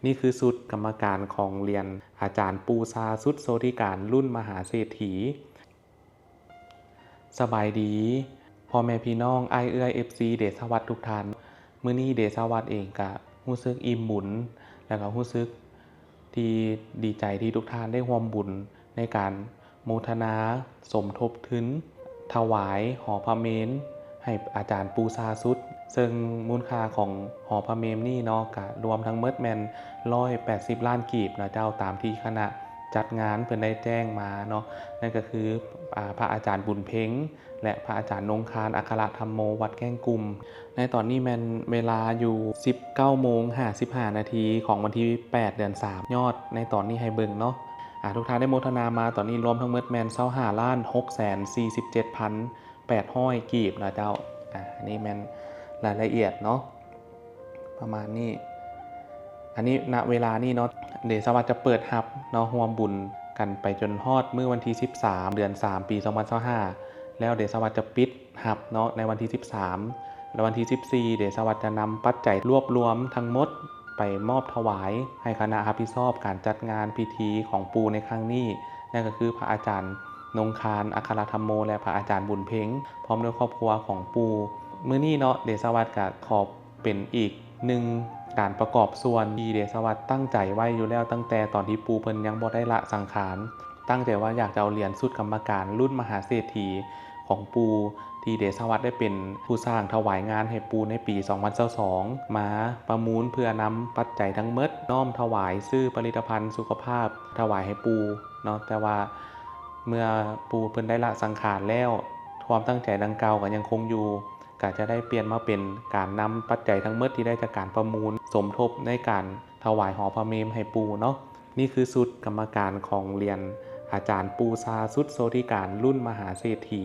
ນີ້ຄືຊຸດກຳມະການຂອງຫຼຽນອາຈານປູຊາສຸດໂຊຕິການລຸ້ນມະຫາເສດຖີ. ສະບາຍດີພໍ່ແມ່ພີ່ນ້ອງ ອ້າຍເອື້ອຍ ເອັຟຊີ ເດຊະວັດທຸກທ່ານ. ມື້ນີ້ເດຊະວັດເອງກະຮູ້ສຶກອີ່ມບຸນ ແລະກະຮູ້ສຶກທີ່ດີໃຈທີ່ທຸກທ່ານໄດ້ຮ່ວມບຸນໃນການ ໂມທະນາສົມທົບທຶນຖວາຍຫໍພະເມນໃຫ້ອາຈານປູຊາສຸດ, ເຊິ່ງມູນຄ່າຂອງຫໍພະເມນນີ້ເນາະ ກະລວມທັງໝົດແມ່ນຮ້ອຍແປດສິບລ້ານກີບນະເຈົ້າ, ຕາມທີ່ຄະນະຈັດງານເພິ່ນໄດ້ແຈ້ງມາເນາະ, ນັ້ນກໍຄື ອາ ພະອາຈານບຸນເພັງ ແລະ ພະອາຈານນົງຄານ ອັກຄະລະທຳໂມ ວັດແກ້ງກຸ່ມ. ໃນຕອນນີ້ແມ່ນເວລາຢູ່ສິບເກົ້າໂມງຫ້າສິບຫ້ານາທີຂອງວັນທີແປດ ເດືອນສາມ. ຍອດໃນຕອນນີ້ໃຫ້ເບິ່ງເນາະ ອາ ທຸກທ່ານໄດ້ໂມທະນາມາຕອນນີ້ລວມທັງໝົດແມ່ນຊາວຫ້າລ້ານຫົກແສນສີ່ສິບເຈັດພັນແປດຮ້ອຍກີບນະເຈົ້າ. ອາ ອັນນີ້ແມ່ນລາຍລະອຽດເນາະ ປະມານນີ້. ອັນນີ້ ນະເວລານີ້ເນາະ ເດຊະວັດຈະເປີດຮັບເນາະ ຮ່ວມບຸນກັນໄປຈົນຮອດມື້ວັນທີສິບສາມ ເດືອນສາມ ປີສອງພັນຊາວຫ້າ ແລ້ວເດຊະວັດຈະປິດ ຮັບເນາະ ໃນວັນທີສິບສາມ ແລະ ວັນທີສິບສີ່ ເດຊະວັດຈະນຳປັດໄຈລວບລວມທັງໝົດໄປມອບຖວາຍໃຫ້ຄະນະຮັບຜິດຊອບການຈັດງານພິທີຂອງປູ່ໃນຄັ້ງນີ້, ນັ້ນກໍຄືພະອາຈານນົງຄານ ອັກຄະລະທຳໂມ ແລະ ພະອາຈານບຸນເພັງ ພ້ອມດ້ວຍຄອບຄົວຂອງປູ່. ມື້ນີ້ເນາະ ເດຊະວັດກໍຂໍເປັນອີກໜຶ່ງການປະກອບສ່ວນທີ່ເດຊະວັດຕັ້ງໃຈໄວ້ຢູ່ແລ້ວ ຕັ້ງແຕ່ຕອນທີ່ປູ່ເພິ່ນຍັງບໍ່ໄດ້ລະສັງຂານ. ຕັ້ງໃຈວ່າຢາກຈະເອົາຫຼຽນຊຸດກຳມະການລຸ້ນມະຫາເສດຖີຂອງປູ່ ທີ່ເດຊະວັດໄດ້ເປັນຜູ້ສ້າງຖວາຍງານໃຫ້ປູ່ໃນປີສອງພັນຊາວສອງ ມາປະມູນເພື່ອນຳປັດໄຈທັງໝົດນ້ອມຖວາຍຊື້ຜະລິດຕະພັນສຸຂະພາບຖວາຍໃຫ້ປູ່ເນາະ. ແຕ່ວ່າເມື່ອປູ່ເພິ່ນໄດ້ລະສັງຂານແລ້ວ ຄວາມຕັ້ງໃຈດັ່ງກ່າວກໍຍັງຄົງຢູ່, ກໍຈະໄດ້ປ່ຽນມາເປັນການນຳປັດໄຈທັງໝົດທີ່ໄດ້ຈາກການປະມູນສົມທົບໃນການຖວາຍຫໍພະເມນໃຫ້ປູ່ເນາະ. ນີ້ຄືຊຸດກຳມະການຂອງຫຼຽນອາຈານປູຊາສຸດໂຊຕິການລຸ້ນມະຫາເສດຖີ,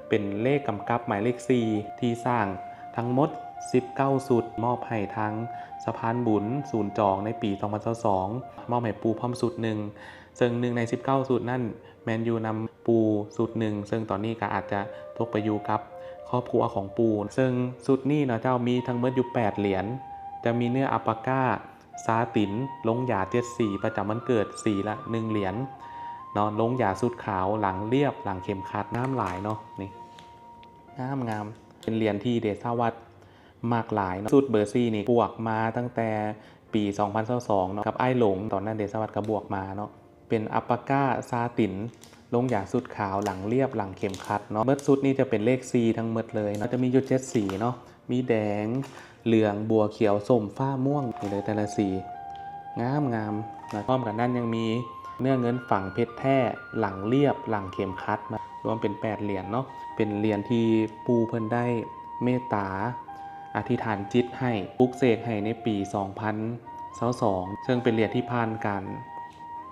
ເປັນເລກກຳກັບໝາຍເລກສີ່ ທີ່ສ້າງທັງໝົດສິບເກົ້າຊຸດ ມອບໃຫ້ທາງສະພານບຸນສູນຈອງໃນປີສອງພັນຊາວສອງ ມອບໃຫ້ປູ່ພ້ອມຊຸດໜຶ່ງ, ເຊິ່ງໜຶ່ງໃນສິບເກົ້າຊຸດນັ້ນແມ່ນຢູ່ນຳປູ່ຊຸດໜຶ່ງ, ເຊິ່ງຕອນນີ້ກໍອາດຈະຕົກໄປຢູ່ກັບຄອບຄົວຂອງປູ່. ເຊິ່ງຊຸດນີ້ເນາະເຈົ້າ ມີທັງໝົດຢູ່ແປດຫຼຽນ, ຈະມີເນື້ອອັບປະກ້າ ຊາຕິນ ລົງຢາເຈັດສີປະຈຳວັນເກີດສີລະໜຶ່ງຫຼຽນເນາະ, ລົງຢາຊຸດຂາວ ຫຼັງລຽບ ຫຼັງເຂັມຂັດ. ງາມຫຼາຍເນາະ ນີ້ ງາມໆ ເປັນຫຼຽນທີ່ເດຊະວັດມັກຫຼາຍເນາະ. ຊຸດເບີສີ່ນີ້ບວກມາຕັ້ງແຕ່ປີສອງພັນຊາວສອງເນາະ ກັບອ້າຍຫຼົງ, ຕອນນັ້ນເດຊະວັດກໍບວກມາເນາະ. ເປັນອັບປະກ້າຊາຕິນ ລົງຢາຊຸດຂາວ ຫຼັງລຽບ ຫຼັງເຂັມຂັດເນາະ. ໝົດຊຸດນີ້ຈະເປັນເລກສີ່ທັງໝົດເລີຍເນາະ, ຈະມີຢູ່ເຈັດສີເນາະ, ມີແດງ ເຫຼືອງ ບົວຂຽວ ສົ້ມ ຟ້າ ມ່ວງ ນີ້ເລີຍ ແຕ່ລະສີງາມໆນະ. ພ້ອມກັນນັ້ນຍັງມີເນື້ອເງິນຝັງເພັດແທ້ ຫຼັງລຽບ ຫຼັງເຂັມຂັດນະ, ລວມເປັນແປດຫຼຽນເນາະ. ເປັນຫຼຽນທີ່ປູ່ເພິ່ນໄດ້ເມດຕາອະທິຖານຈິດໃຫ້ ປຸກເສກໃຫ້ໃນປີສອງພັນຊາວສອງ ເຊິ່ງເປັນຫຼຽນທີ່ຜ່ານການ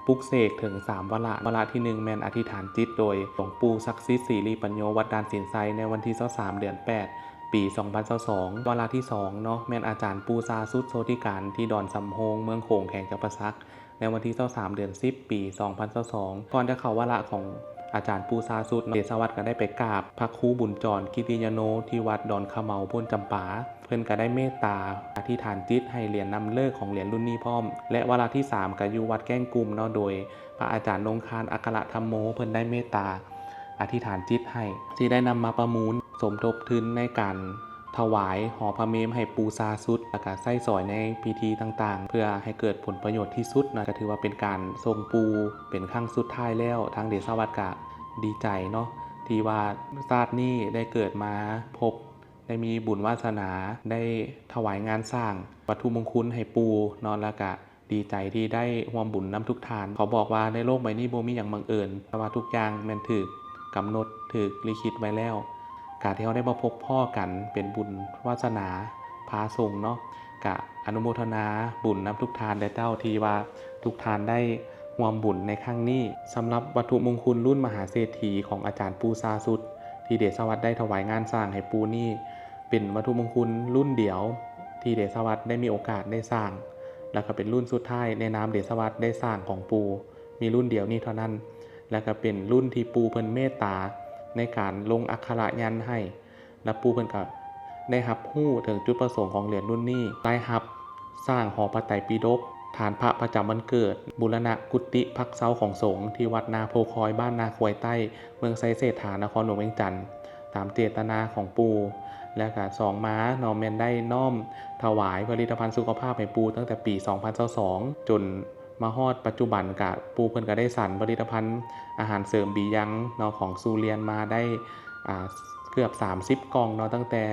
ປຸກເສກເຖິງສາມວາລະ. ວາລະທີໜຶ່ງແມ່ນອະທິຖານຈິດໂດຍຫຼວງປູ່ສັກສິດ ສີລິປັນໂຍ ວັດດ່ານສິນໄຊ ໃນວັນທີຊາວສາມ ເດືອນແປດ ປີສອງພັນຊາວສອງ. ວາລະທີສອງເນາະ ແມ່ນອາຈານປູຊາສຸດໂຊຕິການ ທີ່ດອນສຳໂຮງ ເມືອງໂຂງ ແຂວງຈຳປາສັກ ໃນວັນທີຊາວສາມ ເດືອນສິບ ປີສອງພັນຊາວສອງ. ກ່ອນຈະເຂົ້າວາລະຂອງອາຈານປູຊາສຸດເນາະ ເດຊະວັດກໍໄດ້ໄປກາບພະຄູບຸນຈອນ ກິຕິຍາໂນ ທີ່ວັດດອນຂະເມົາ ໂພນຈຳປາ. ເພິ່ນກໍໄດ້ເມດຕາອະທິຖານຈິດໃຫ້ຫຼຽນນຳເລີກຂອງຫຼຽນລຸ້ນນີ້ພ້ອມ ແລະ ວາລະທີສາມກໍຢູ່ວັດແກ້ງກຸ່ມເນາະ ໂດຍພະອາຈານນົງຄານ ອັກຄະລະທຳໂມ ເພິ່ນໄດ້ເມດຕາອະທິຖານຈິດໃຫ້ ທີ່ໄດ້ນຳມາປະມູນສົມທົບທຶນໃນການຖວາຍຫໍພະເມນໃຫ້ປູຊາສຸດ ແລ້ວກໍໃຊ້ສອຍໃນພິທີຕ່າງໆ ເພື່ອໃຫ້ເກີດຜົນປະໂຫຍດທີ່ສຸດນະ. ກໍຖືວ່າເປັນການສົ່ງປູເປັນຄັ້ງສຸດທ້າຍແລ້ວ. ທາງເດຊະວັດກໍດີໃຈເນາະ ທີ່ວ່າຊາດນີ້ໄດ້ເກີດມາພົບ ໄດ້ມີບຸນວາສະໜາໄດ້ຖວາຍງານສ້າງວັດຖຸມົງຄຸນໃຫ້ປູເນາະ ແລ້ວກະດີໃຈທີ່ໄດ້ຮ່ວມບຸນນຳທຸກທ່ານ. ເຂົາບອກວ່າໃນໂລກໃບນີ້ບໍ່ມີຫຍັງບັງເອີນ, ແຕ່ວ່າທຸກຢ່າງແມ່ນຖືກກຳນົດ, ຖືກລິຂິດໄວ້ແລ້ວ. ການທີ່ເຮົາໄດ້ມາພົບພໍ້ກັນເປັນບຸນວາສະໜາພາສົ່ງເນາະ, ກະອະນຸໂມທະນາບຸນນຳທຸກທ່ານເດີເຈົ້າ ທີ່ວ່າທຸກທ່ານໄດ້ ຮ່ວມບຸນໃນຄັ້ງນີ້. ສຳລັບວັດຖຸມົງຄຸນລຸ້ນມະຫາເສດຖີຂອງອາຈານປູຊາສຸດ ທີ່ເດຊະວັດໄດ້ຖວາຍງານສ້າງໃຫ້ປູນີ້ ເປັນວັດຖຸມົງຄຸນລຸ້ນດຽວທີ່ເດຊະວັດໄດ້ມີໂອກາດໄດ້ສ້າງ ແລ້ວກໍເປັນລຸ້ນສຸດທ້າຍໃນນາມເດຊະວັດໄດ້ສ້າງຂອງປູ, ມີລຸ້ນດຽວນີ້ເທົ່ານັ້ນ ແລ້ວກໍເປັນລຸ້ນທີ່ປູເພິ່ນເມດຕາໃນການລົງອັກຂະລະຍັນໃຫ້. ແລະ ປູເພິ່ນກໍໄດ້ຮັບຮູ້ເຖິງຈຸດປະສົງຂອງຫຼຽນລຸ້ນນີ້, ລາຍຮັບສ້າງຫໍພະໄຕປິດົກ ທານພະປະຈຳວັນເກີດ, ບູລະນະກຸຕິພັກເຊົາຂອງສົງ ທີ່ວັດນາໂພຄອຍ ບ້ານນາຄວາຍໃຕ້ ເມືອງໄຊເສດຖາ ນະຄອນຫຼວງວຽງຈັນ ຕາມເຈດຕະນາຂອງປູ່ ແລະກະສອງມາເນາະ ແມ່ນໄດ້ນ້ອມຖວາຍຜະລິດຕະພັນສຸຂະພາບໃຫ້ປູ່ຕັ້ງແຕ່ປີສອງພັນຊາວສອງ ຈົນມາຮອດປັດຈຸບັນ ກະປູ່ເພິ່ນກະໄດ້ສັນຜະລິດຕະພັນອາຫານເສີມບີຢັງເນາະ ຂອງຊູລຽນມາໄດ້ ອ່າ ເກືອບສາມສິບກ່ອງເນາະ ຕັ້ງແຕ່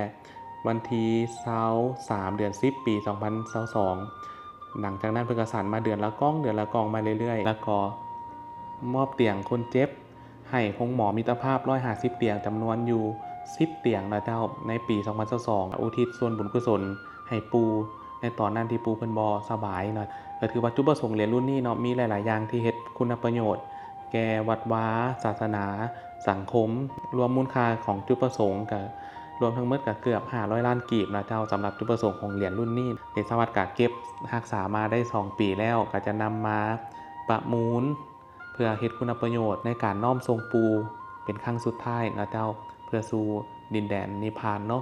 ວັນທີຊາວສາມ ເດືອນສິບ ປີສອງພັນຊາວສອງ. ຫຼັງຈາກນັ້ນເພິ່ນກໍສັນມາເດືອນລະກ່ອງ ເດືອນລະກ່ອງມາເລື້ອຍໆ ແລ້ວກໍມອບຕຽງຄົນເຈັບໃຫ້ໂຮງໝໍມິດຕະພາບ ຮ້ອຍຫ້າສິບຕຽງ ຈຳນວນຢູ່ສິບຕຽງນະເຈົ້າ ໃນປີສອງພັນຊາວສອງ ອຸທິດສ່ວນບຸນກຸສົນໃຫ້ປູ່ ໃນຕອນນັ້ນທີ່ປູ່ເພິ່ນບໍ່ສະບາຍເນາະ. ກໍຖືວ່າຈຸດປະສົງຫຼຽນລຸ້ນນີ້ເນາະ ມີຫຼາຍໆຢ່າງທີ່ເຮັດຄຸນນະປະໂຫຍດແກ່ວັດວາ ສາສະໜາ ສັງຄົມ. ລວມມູນຄ່າຂອງຈຸດປະສົງກໍລວມທັງໝົດກໍເກືອບຫ້າຮ້ອຍລ້ານກີບນະເຈົ້າ ສຳລັບຈຸດປະສົງຂອງຫຼຽນລຸ້ນນີ້. ເດຊາວັດກໍເກັບຮັກສາມາໄດ້ສອງປີແລ້ວ ກໍຈະນຳມາປະມູນ ເພື່ອເຮັດຄຸນນະປະໂຫຍດໃນການນ້ອມສົ່ງປູ່ເປັນຄັ້ງສຸດທ້າຍນະເຈົ້າ ເພື່ອສູ່ດິນແດນນິບພານເນາະ.